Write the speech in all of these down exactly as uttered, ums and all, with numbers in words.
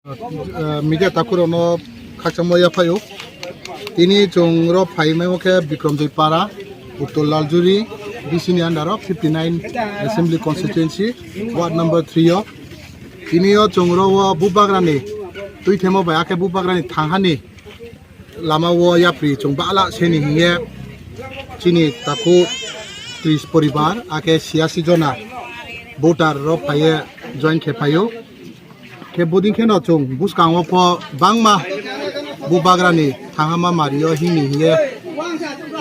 Uh, media takhurokno khakchangma yaphaio. Tini chwng ro phaimaio khe Bikramjoi Para, Uttor Laljuri, B C ni under o fifty nine Assembly Constituency, Ward number three o. Tini o chwng ro o Bubagrani twi themo bai akhe Bubagrani thanghani lama o yapri chwng bala seni hiye chini takhuk tris poribar akhe siyasi jona voter ro phaiye join khe phaio. Khe bodin kheno chwng bwskango pho bangma Bubagrani thangama mario hini hiye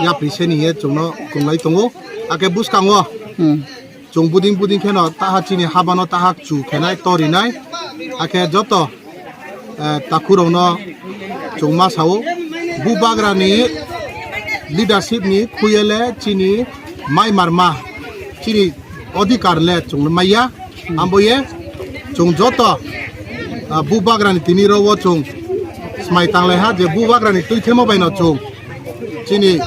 yapri seni hiye chwngno kwmlai tongo. Akhe bwskango Hmm. chwng buding buding kheno taha chini habano taha chu khenai torinai. Akhe joto, eh, takhurokno chwng ma sao, Bubagrani leadership ni khuyele chini mai marma chini odhikar le chwng maya. Ambo ye chwng joto, ah, Bubagrani tini ro o chwng smai tanglai ha je Bubagrani twi themo bai no chwng chini,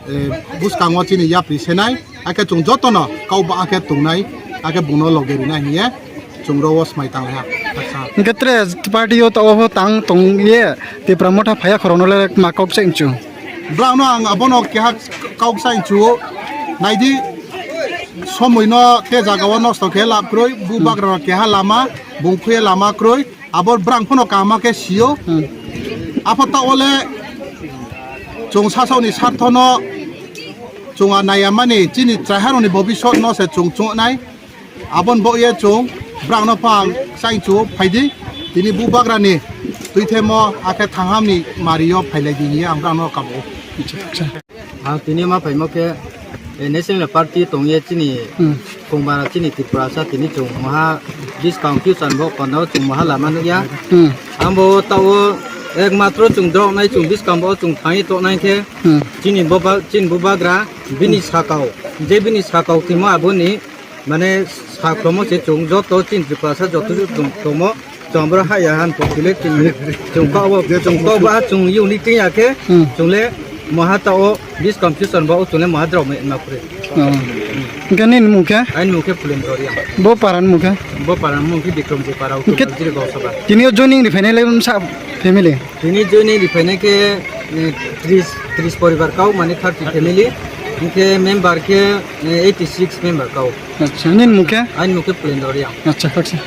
eh, bwskango chini yapri senai, akhe chwng jotono kau ba akhe tongnai, akhe bungno loge rina hiye chwng ro o smai tanglai ha. Hwnkhe tre party o to obo tang tong ye Tipra Motha phaiya khorokno le ma kok se inchu. Brang no ang abono keha kok sa inchu. Naidi somoi no te jaga o nosto khe lab kroi, Bubagra no keha lama, bung khuye lama kroi. Abo brang phano kaham khe sio. Hmm. Apha ta ole chwng sasao ni sartho no chwng a naiya mani chini chaiharoni bobisot no se chwng chungnai. Abon bo ye chwng brang no phang sai chu phaidi tini Bubagrani twi themo akhe thangham ni mario phailai di hiye ang brang no kabo. Ang tini ma phaimo khe, eh, National Party tongye chini Hmm. kongmana chini Tripura sa tini chwng maha buskang future bo kono chwng maha lama nukya. Hmm. Ambo tao ekmatro chwng drok nai chwng buskang bo chwng thangwi tongnai khe Hmm. chini boba, chini Bubagra bini sakao, je bini sakao timo aboni mane sakromo se chwng joto chini Tripura sa joto chwng tomo. Chwng aboro haya han populate chwng, chwng kok bo, chwng kok bo ha chwng unity ya khe, Hmm. chwng le maha ta o this confusion bo chwng le maha drao ma, ma kure. Oh. Hwnkhe nini mung khe? Aini mung khe Pulendra Reang. Bo para ni mung khe? Bo para ni mung khe Bikramjit Para, Hwnkhe Uttor Jiri Gausaba. Tini o joining ri phainai le sa family? Tini joining ri phainai khe, eh, tris, tris poribar kau, mane thirty family. Hwnkhe member khe, eh, eighty six member kau. Acha, nini mung khe? Aini mung khe Pulendra Reang. Acha, acha.